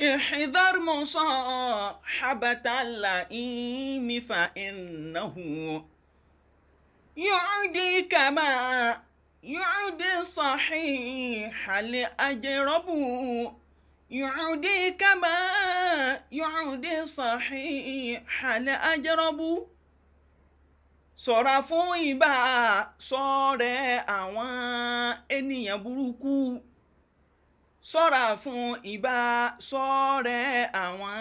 احذر مصاحبة اللئيم فإنه يعدي كما يعدي صحيح لأجرب يعدي كما يعدي صحيح لأجرب. Ṣọ́ra fún ìbá ṣọ̀rẹ́ àwọn ènìyàn burúkú. Ṣọ́ra fún ìbá ṣọ̀rẹ́ àwọn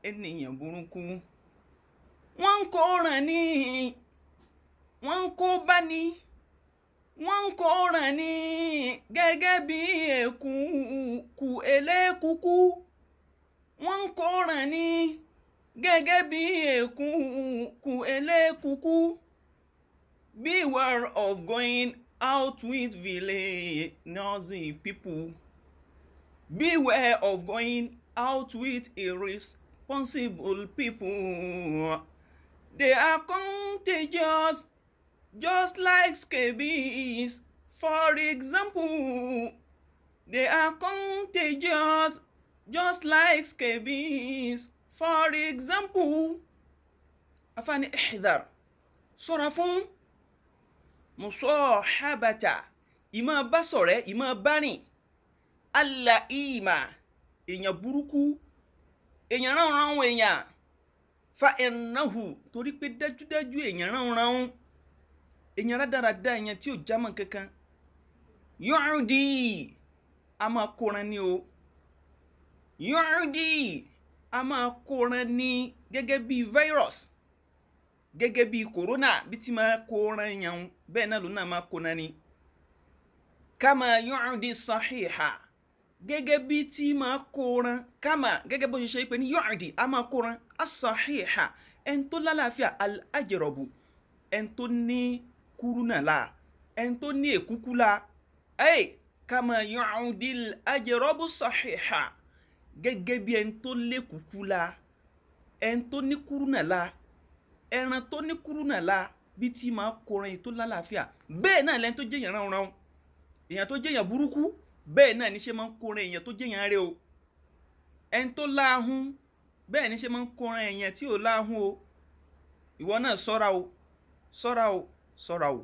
ènìyàn burúkú. Wọ́n ń kó ràn ní, wọ́n ń kó bá ní, wọ́n ń kó ràn ní gẹ́gẹ́ bí èkúùkù elékùkù. Wọ́n ń kó ràn ní gẹ́gẹ́ bí èkúùkù elékùkù. Beware of going out with villainous people. Beware of going out with irresponsible people. They are contagious, just like scabies. For example, they are contagious, just like scabies. For example, afani ihdar, ṣọ́ra fún musahabata, ìmọ̀ bá ṣọ̀rẹ́, ìmọ̀ bá rìn, alaima, èèyàn burúkú, èèyàn ránran èèyàn, fa innahu, torí pé dájúdájú èèyàn ránran, èèyàn rádaràda, èèyàn tí ò jámọ́ kankan, yu'di, a máa kóran ní o, yu'di, a máa kóran ní gẹ́gẹ́ bí virus, gẹ́gẹ́ bí corona, bí tí máa kóran yàn, bẹ́ẹ̀ náà ló náà máa kóran ní. Kama yu'di sahiha, gẹ́gẹ́ bí tí máa kóran, kama gẹ́gẹ́ bó ṣe ṣe pé ní yu'di, a máa kóran as-sahiha, ẹni tó lálàáfíà, al-ajrabu, ẹni tó ní kúrúnà la, ẹni tó ní èkúkú la, ẹ̀ kama yu'di al-ajrabu sahiha, gẹ́gẹ́ bí ẹni tó lékúkú la, ẹni tó ní kúrúnà la, ẹran tó ní kúrúnà la, bí tí máa kóran yìí tó lálàáfíà, bẹ́ẹ̀ náà lẹ́ni tó jẹ́yàn ránran, èèyàn tó jẹ́yàn burúkú, bẹ́ẹ̀ náà ní ṣe máa ń kóran èèyàn tó jẹ́yàn rẹ o, ẹni tó láhùn, bẹ́ẹ̀ ní ṣe máa ń kóran èèyàn tí ò láhùn o. Ìwọ náà ṣọ́ra o, ṣọ́ra o, ṣọ́ra o.